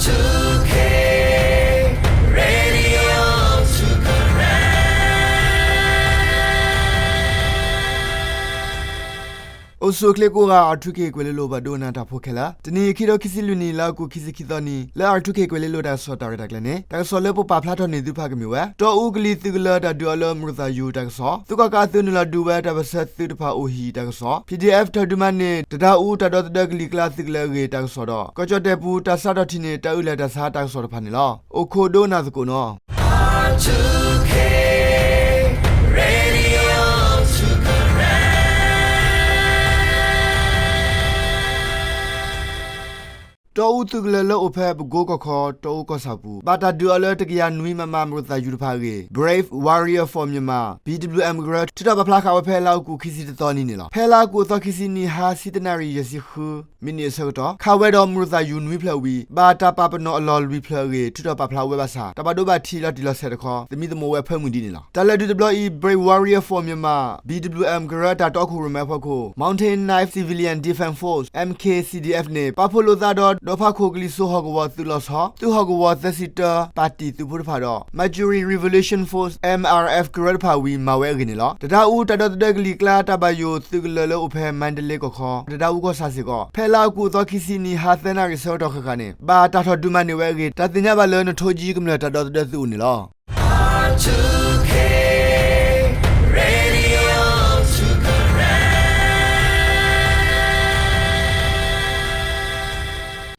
အိၣ်ဆူၣ်အိၣ်ချ့ကိးဂၤ R two K ကွဲၤလ့လိၤ ပှၤဒိကနၣ်တၢ်ဖိခဲလၢာ်, တနံၤအံၤ ခံကထိခံဆံလွံၢ်နံၣ် လါအီကူး ခံဆံခံသီနံၤ လၢ R two K ကွဲၤလ့လိၤတၢ်ကစီၣ်တၢ်ရဲၣ်တၢ်ကျဲၤန့ၣ် တၢ်ကစီၣ်လၢပပာ်ဖျါထီၣ်န့ၢ်သုတဖၣ်ကမ့ၢ်ဝဲ တီအူကလံၤသုးကလၢၤတၢ်ဒုးအီၤလၢမရူးသးယူၤတၢ်ကစီၣ်, သုးကီၣ်ကးအသုးနုာ်လီၤဒုးဝဲတၢ်ပၢၢ်ဆၢသုးတဖၣ်အိၣ်ဟံၣ်တၢ်ကစီၣ်, P D F ထီၣ်ဒုးမၤန့ၢ် တဒါအူတၢ်ဒီသဒၢကလံၤကျါသုးကလၢၤအဂ့ၢ်တၢ်ကစီၣ်ဒီး ကီၢ်ကၠီၣ်တဲၣ်ပူၤတၢ်စးထီၣ်ထံၣ်န့ၢ် တၢ်အုၣ်လၢတၢ်ဆါတၢ်ကစီၣ်တဖၣ်န့ၣ်လီၤ. အိၣ်ခိးဒိကနၣ်သကိးနီၤ. တီအူသုးကလၢၤလၢအိၣ်ဖဲပကိကီၢ်ခီ တီအူကီၢ်ဆၣ်ပူၤ ဘၣ်တၢ်ဒုးအီၤလၢတကယၤနွံ မမ မရူးသးယူၤတဖၣ်အဂ့ၢ် Brave Warrior for Myanmar B W M ကရၢ ထုးထီၣ်ပာ်ဖျါဃာ်ဝဲဖဲလါအီကူး ခံဆံတသီနံၤန့ၣ်လီၤ. ဖဲလါအီကူးအသီခံဆံနံၤ ဟါဆံတနၣ်ရံၣ် ယဲၢ်ဆံဃု မံးနံးအဆၢကတီၢ် ခးဝဲဒီးမရူးသးယူၤနွံဖျၢၣ်ဝံၤ ဘၣ်တၢ်ပာ်ပနီၣ်အလီၢ်လွံၢ်ဖျၢၣ်အဂ့ၢ် ထုးထီၣ်ပာ်ဖျါဝဲဘၣ်ဆၣ် တၢ်ဘၣ်ဒိဘၣ်ထံးလီၤတံၢ်လီၤဆဲးတခီ သမံသမိးဝဲဖၢမုၢ်ဒ်န့ၣ်လီၤ. တၢ်လဲၤဒုးတဘျီအံၤ Brave Warrior for Myanmar B W M ကရၢတၢ်တီခိၣ်ရိၣ်မဲအဖီခိၣ် Mountain Knife Civilian Defense Force M K C D F န့ၣ် ပာ်ဖှိၣ်လိာ်သးဒီး ဒီဖးခိၣ်ကလံၤစိးဟီၣ်ကဝီၤသုးလီၤဆီ သုးဟီၣ်ကဝီၤသၢဆံတၢ ပၣ်တံၣ်သုးဖိတဖၣ်ဒီး Mandalay Revolution Force M R F ကရၢတဖၣ်ဝံၤ မၤဝဲအဂ့ၢ်န့ၣ်လီၤ. တဒါအူတၢ်ဒီသဒၢကလံၤကျါတၢ်ဘၣ်ယိၣ်သုးကလၢၤလၢအိၣ်ဖဲ မါဒလ့ကီၢ်ခီ တဒါအူကီၢ်ဆၣ်စ့ၢ်ကီး ဖဲလါအီကူးအသီခံဆံနံၤ ဟါသၢနၣ်ရံၣ်ဆၢကတီၢ်ဃၣ်ဃၣ်န့ၣ် ဘၣ်တၢ်ထီၣ်ဒုးမၤန့ၢ်ဝဲအဂ့ၢ် တၢ်သ့ၣ်ညါဘၣ်လၢ နထိကၠံကမျၢၢ်တၢ်ဒီသဒၢသုးအိၣ်န့ၣ်လီၤ.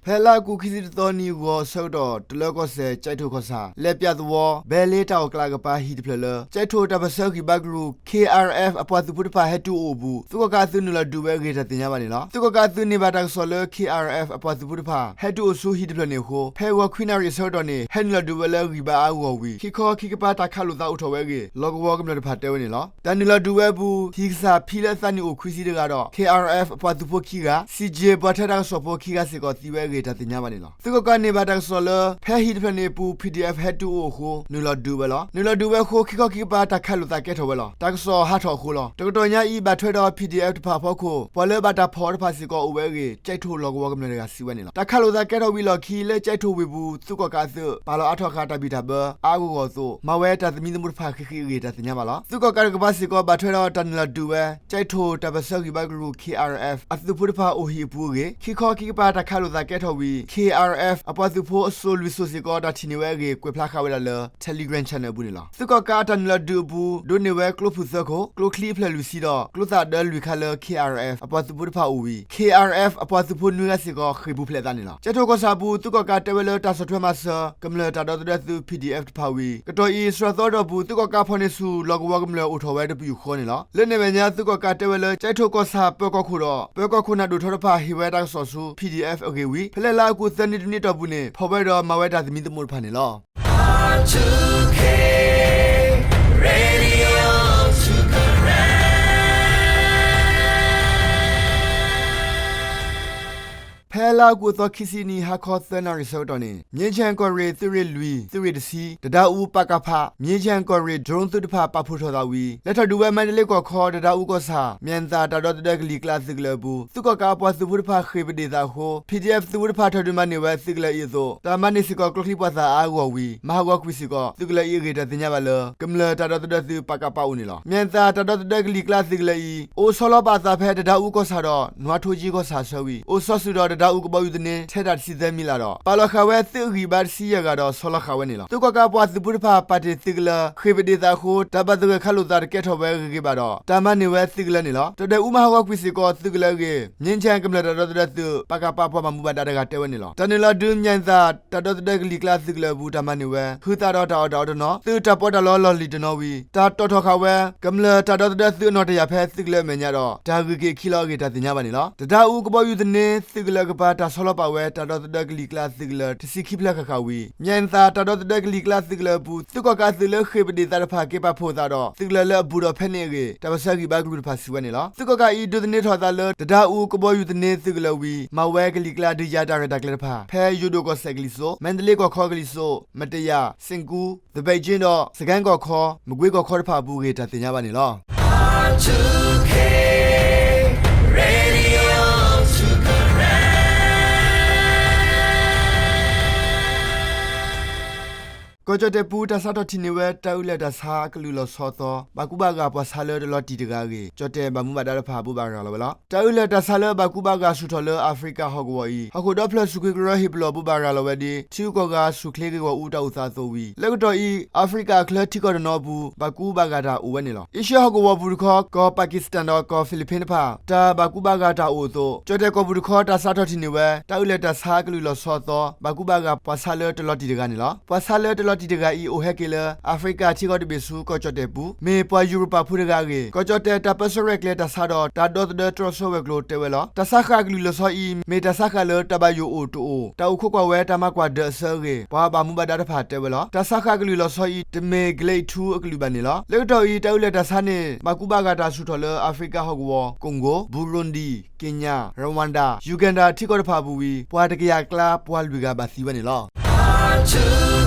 ဖဲလါအီကူးခံဆံတသီနံၤဂီၤအဆၢကတီၢ် တလၢကီၢ်စဲၣ် ကၠဲးထိၣ်ကီၢ်ဆၣ် လဲၤပၠးသဝီ ဘဲလ့တၢ်အီၣ်ကျးအကပၤဟံၣ်တဖျၢၣ်လၢ ကၠဲးထိၣ်တၢ်ပၢၢ်ဆၢဂံၢ်ဘါကရူၢ် K R F အပှၤသုးဖိတဖၣ်ဟဲတုၤအိၣ်အပူၤ သုးကီၣ်ကးအသုးနုာ်လီၤဒုးဝဲအဂ့ၢ် တၢ်သ့ၣ်ညါဘၣ်န့ၣ်လီၤ. သုးကီၣ်ကးအသုးန့ၢ်ဘၣ်တၢ်ကစီၣ်လၢ K R F အပှၤသုးဖိတဖၣ်ဟဲတုၤအိၣ်ဆူဟံၣ်တဖျၢၣ်န့ၣ်အဃိ ဖဲဂီၤခွံနၣ်ရံၣ်အဆၢကတီၢ်န့ၣ် ဟဲနုာ်လီၤဒုးဝဲလၢဂံၢ်ဘါအါအါဂီၢ်ဂီၢ်ဝံၤ ခံခီခံကပၤတၢ်ခးလိာ်သးအိၣ်ထီၣ်ဝဲအဂ့ၢ် လီၢ်ကဝီၤကမျၢၢ်တဖၣ်တဲဝဲန့ၣ်လီၤ. တၢ်နုာ်လီၤဒုးဝဲအပူၤ ဟံၣ်ကစၢ်ဖံလၢအသးနံၣ်အိၣ်ခွံဆံတဂၤဒီး K R F အပှၤသုးဖိခံဂၤ C J ပှၤထၢတၢ်ကစီၣ်ဖိခံဂၤစ့ၢ်ကီးသံဝဲအဂ့ၢ် တၢ်သ့ၣ်ညါဘၣ်န့ၣ်လီၤ. သုးကီၣ်ကးန့ၢ်ဘၣ်တၢ်ကစီၣ်လၢ ဖဲဟံၣ်တဖျၢၣ်န့ၣ်အပူၤ P D F ဟဲတုၤအိၣ်အဃိ နုာ်လီၤဒုးဝဲလီၤ. နုာ်လီၤဒုးဝဲအဃိ ခံခီခံကပၤတၢ်ခးလိာ်သးကဲထီၣ်ဝဲလီၤ. တၢ်ကစီၣ်ဟးထီၣ်အဃိလီၤ. တကတီၢ်ညါအံၤ ဘၣ်ထွဲဒီး P D F တဖၣ်အဖီခိၣ် ပှၤလၢဘၣ်တၢ်ဖီၣ်အီၤတဖၣ်စ့ၢ်ကီးအိၣ်ဝဲအဂ့ၢ် ကၠဲးထိၣ်လီၢ်ကဝီၤကမျၢၢ်တဂၤစံးဝဲန့ၣ်လီၤ. တၢ်ခးလိာ်သးကဲထီၣ်ဝံၤအလီၢ်ခံ လၢကၠဲးထိၣ်ဝ့ၢ်ပူၤ သုးကီၣ်ကးအသုး ပာ်လီၤအါထီၣ်ဃာ်တၢ်ဘံၣ်တၢ်ဘၢအါအါဂီၢ်ဂီၢ်အသိး မၤဝဲတၢ်သမံသမိးတဖၣ်ဃံးဃံးအဂ့ၢ် တၢ်သ့ၣ်ညါဘၣ်လီၤ. သုးကီၣ်ကးတကပၤစ့ၢ်ကီး ဘၣ်ထွဲဒီးတၢ်နုာ်လီၤဒုးဝဲ ကၠဲးထိၣ်တၢ်ပၢၢ်ဆၢဂံၢ်ဘါကရူၢ် K R F အသုးဖိတဖၣ်အိၣ်ဟံၣ်အပူၤအဂ့ၢ် ခံခီခံကပၤတၢ်ခးလိာ်သးကဲထီၣ်ဝံၤ K R F အပှၤသုးဖိအစိၤလွံၢ်စိၤစ့ၢ်ကီး တၢ်ထံၣ်န့ၢ်ဝဲအဂ့ၢ် ကွဲးဖျါဃာ်ဝဲဒၣ်လၢ Telegram Channel အပူၤန့ၣ်လီၤ. သုးကီၣ်ကးအတၢ်နုာ်လီၤဒုးအပူၤ ဒိးန့ၢ်ဝဲကျိဖုၣ်သၢခိၣ်, ကျိချံအဖျၢၣ်လွံၢ်ဆံဒီး ကျိသၣ်ဒၢလွံၢ်ခါလၢ K R F အပှၤသုးဖိတဖၣ်အိၣ်ဝံၤ K R F အပှၤသုးဖိနွံဂၤစ့ၢ်ကီး ဃ့ၢ်ပူၤဖျဲးအသးန့ၣ်လီၤ. ကၠဲးထိၣ်ကီၢ်ဆၣ်အပူၤ သုးကီၣ်ကးတဲဝဲလၢတၢ်ဆီၣ်ထွဲမၤစၢၤ ကမျၢၢ်တၢ်ဒီသဒၢသုး P D F တဖၣ်ဝံၤ ကတီၢ်အံၤ စှၤသီအတီၢ်ပူၤ သုးကီၣ်ကးဖီၣ်န့ၢ်ဆူၣ် လီၢ်ကဝီၤကမျၢၢ်အိၣ်ထီၣ်ဝဲတပယူာ်ဃီန့ၣ်လီၤ. လၢန့ၣ်အမဲာ်ညါ သုးကီၣ်ကးတဲဝဲလၢ ကၠဲးထိၣ်ကီၢ်ဆၣ်ပၢၤကီၢ်ခိၣ်ဒီး ပၢၤကီၢ်ခိၣ်နၢ်ဒိၣ်ထီတဖၣ် ဟ့ၣ်ဝဲတၢ်ကစီၣ်ဆူ P D F အဂ့ၢ်ဝံၤ ဖဲလၢလါအီကူးသၢနံၤတနံၤအတီၢ်ပူၤန့ၣ် ဖီၣ်ဝဲဒီးမၤဝဲတၢ်သမံသမိးတဖၣ်န့ၣ်လီၤ. ဖဲလါအီကူးအသီခံဆံနံၤ ဟါခီသၢနၣ်ရံၣ်ဆၢကတီၢ်န့ၣ် မြင်းခြံကီၢ်ရ့ၣ် သုးရ့ၣ်လွံၢ် သုးရ့ၣ်တဆံ တဒါအူ ပကဖ မြင်းခြံကီၢ်ရ့ၣ် drone သုးတဖၣ်ပာ်ဖှိၣ်ထီၣ်သးဝံၤ လဲၤထီၣ်ဒုးဝဲမါတလ့ကီၢ်ခီ တဒါအူကီၢ်ဆၣ် မၠဲၣ်သၣ်တၢ်ဒီသဒၢကလံၤကျါသုးကလၢၤအပူၤ သုးကီၣ်ကးအပှၤသုးဖိတဖၣ်ဃ့ၢ်ပဒ့ၣ်သးအဃိ P D F သုးဖိတဖၣ်ထီၣ်ဒုးမၤန့ၢ်ဝဲသုးကလၢၤအံၤအသိး တၢ်မၤန့ၢ်စ့ၢ်ကီးကျိချံပှၤသၣ်အါအါဂီၢ်ဂီၢ်ဝံၤ မၤဟးဂီၤကွံာ်စ့ၢ်ကီး သုးကလၢၤအံၤအဂ့ၢ်တၢ်သ့ၣ်ညါဘၣ်လၢ ကမျၢၢ်တၢ်ဒီသဒၢသုး ပကဖ အအိၣ်န့ၣ်လီၤ. မၠဲၣ်သၣ်တၢ်ဒီသဒၢကလံၤကျါသုးကလၢၤအံၤ အိၣ်ဆီလီၤပာ်အသးဖဲတဒါအူကီၢ်ဆၣ်ဒီး နွါထိကၠံကီၢ်ဆၣ်အဆၢဝံၤ အိၣ်စီၤစုၤဒီးတဒါအူကဘီယူၤသန့ ထဲတၢ်တဆံသၢမံၤလၢ်ဒီး ပာ်လီၤဃာ်ဝဲသုးအဂံၢ်ဘါတဆံယဲၢ်ဂၤဒီးဆီလီၤဃာ်ဝဲန့ၣ်လီၤ. သုးကီၣ်ကးအပှၤသုးဖိတဖၣ်ပာ်တ့ၢ်သုးကလၢၤ ဃ့ၢ်ပဒ့ၣ်သးအဃိ တၢ်ဘၣ်သဂၢၢ်ခးလိာ်သးတကဲထီၣ်ဝဲဂ့ၤဂ့ၤဘၣ်ဒီး တၢ်မၤန့ၢ်ဝဲသုးကလၢၤန့ၣ်လီၤ. တၢ်ဒွဲၣ်အူမၤဟးဂီၤကွံာ်စ့ၢ်ကီး သုးကလၢၤအဂ့ၢ် မြင်းခြံကမျၢၢ်တၢ်ဒီသဒၢသုး ပကဖ ပှၤဘၣ်မူဘၣ်ဒါတဂၤတဲဝဲန့ၣ်လီၤ. တၢ်နုာ်လီၤဒုးမၠဲၣ်သၣ် တၢ်ဒီသဒၢကလံၤကျါသုးကလၢၤအပူၤ တၢ်မၤန့ၢ်ဝဲ ဟုသးဒီးတၢ်အီၣ်တၢ်အီတနီၤ သုးတၢ်ပီးတၢ်လီလီၢ်လံၤတနီၤဝံၤ တၢ်တီၣ်ထီၣ်ဃာ်ဝဲ ကမျၢၢ်တၢ်ဒီသဒၢသုးအနီၣ်တယာ်ဖဲသုးကလၢၤအမဲာ်ညါဒီး တၢ်ဂုၤက့ၤခံလီၤအဂ့ၢ် တၢ်သ့ၣ်ညါဘၣ်န့ၣ်လီၤ. တဒါအူကဘီယူၤသန့ သုးကလၢၤကပၤ တၢ်ဆီလီၤပာ်ဝဲ တၢ်ဒီသဒၢကလံၤကျါသုးကလၢၤ တဆံခံဖျၢၣ်ဃၣ်ဃၣ်ဝံၤ မၠဲၣ်သၣ်တၢ်ဒီသဒၢကလံၤကျါသုးကလၢၤအပူၤ သုးကီၣ်ကးသုးလၢဃ့ၢ်ပဒ့ၣ်သးတဖၣ် က့ၤပာ်ဖှိၣ်သးဒီး သုးကလၢၤလၢအဘူးဒီးဖဲန့ၣ်အဂ့ၢ် တၢ်ပၢၢ်ဆၢဂံၢ်ဘါကရူၢ်တဖၣ်စံးဝဲန့ၣ်လီၤ. သုးကီၣ်ကးအံၤ ဒိးသန့ထီၣ်အသးလၢ တဒါအူကဘီယူၤသန့သုးကလၢၤဝံၤ မၤဝဲကလံၤကျါဒုးယၤတၢ်ရဲၣ်တၢ်ကျဲၤတဖၣ် ဖဲယိၤဒိၣ်ကီၢ်စဲၣ်ကလံၤစိး, မါတလ့ကီၢ်ခီကလံၤစိး, မတယၤ, စ့ၣ်ကူး, သဘဲကၠ့ဒီး စကဲကီၢ်ခီ, မကွ့ကီၢ်ခီတဖၣ်အပူၤအဂ့ၢ် တၢ်သ့ၣ်ညါဘၣ်န့ၣ်လီၤ. ကီၢ်ကၠီၣ်တဲၣ်ပူၤ တၢ်စးထီၣ်ထံၣ်န့ၢ်ဝဲ တၢ်အုၣ်လၢတၢ်ဆါအကလုာ်လီၤဆီအသီ ဘၣ်ကူဘၣ်ဂာ်ပှၤဆါလၢတလီၤတံၢ်တဂၤအဂ့ၢ် ကၠီၣ်တဲၣ်ဘၣ်မူဘၣ်ဒါတဖၣ် ဘိးဘၣ်ရၤလီၤဝဲလီၤ. တၢ်အုၣ်လၢတၢ်ဆါလၢဘၣ်ကူဘၣ်ဂာ်ဆူၣ်ထီၣ်လၢအးဖရံကၤဟီၣ်ကဝီၤအံၤ ဟီၣ်ခိၣ်ဒီဖျၢၣ်စူၣ်က့ၤကရၢဟ့ၣ်ပလီၢ် ဘိးဘၣ်ရၤလီၤဝဲဒ် ထံဂုၤကီၢ်ဂၤစူၣ်ချ့ဂ့ၢ်ဂီၢ်အူတၢ်အိၣ်သးအသိးဝံၤ လၢကတီၢ်အံၤ အးဖရံကၤအချၢထံကီၢ်တနီၤအပူၤ ဘၣ်ကူဘၣ်ဂာ်တၢ်အိၣ်ဝဲန့ၣ်လီၤ. အ့ရှၢၣ်ဟီၣ်ကဝီၤပူၤတခီ ကီၢ်ပၣ်ကံၣ်စတၣ်ဒီးကီၢ်ဖံးလံးပ့ၣ်တဖၣ် တၢ်ဘၣ်ကူဘၣ်ဂာ်တၢ်အိၣ်အသိး ကၠီၣ်တဲၣ်ကီၢ်ပူၤတခီ တၢ်စးထီၣ်ထံၣ်န့ၢ်ဝဲ တၢ်အုၣ်လၢတၢ်ဆါအကလုာ်လီၤဆီအသီ ဘၣ်ကူဘၣ်ဂာ်ပှၤဆါလၢတလီၤတံၢ်တဂၤန့ၣ်လီၤ. ပှၤဆါလၢတလီၤတံၢ်တဂၤအံၤ အိၣ်ဟဲက့ၤလၢအးဖရံကၤထံကီၢ်တဘ့ၣ်ဆူ ကီၢ်ကၠီၣ်တဲၣ်ပူၤ မ့ၢ်ပှၤယူရပၤဖိတဂၤအဂ့ၢ် ကီၢ်ကၠီၣ်တဲၣ်တၢ်ပၢဆှၢရဲၣ်ကျဲၤတၢ်ဆါဒီး တၢ်ဒီသဒၢတြီဆၢဝဲၤကျိၤတဲဝဲလီၤ. တၢ်ဆါဃာ်အကလုာ်လီၤဆီအံၤ မ့ၢ်တၢ်ဆါဃာ်လၢတၢ်ဘၣ်ယိၣ်အိၣ်တအိၣ် တၢ်အိၣ်ခိးကွၢ်ဝဲတၢ်မၤကွၢ်ဒၢးအဆၢအဂ့ၢ် ပှၤဘၣ်မူဘၣ်ဒါတဖၣ်တဲဝဲလီၤ. တၢ်ဆါဃာ်အကလုာ်လီၤဆီအံၤ တမ့ၢ် Grade two အကလုာ်ဘၣ်န့ၣ်လီၤ. လၢကတီၢ်အံၤ တၢ်အုၣ်လၢတၢ်ဆါန့ၣ် ဘၣ်ကူဘၣ်ဂာ်တၢ်ဆူၣ်ထီၣ်လၢအးဖရံကၤဟီၣ်ကဝီၤ ကီၣ်ဂိၣ်, ဘူရူၣ်ဒံၣ်, က့ၣ်ညၣ်, ရဝၣ်ဒၣ်, ယူၤကၣ်ဒၣ်ထံကီၢ်တဖၣ်အပူၤဝံၤ ပှၤတကယၤအကျါ ပှၤလွံၢ်ဂၤဘၣ်သံဝဲန့ၣ်လီၤ.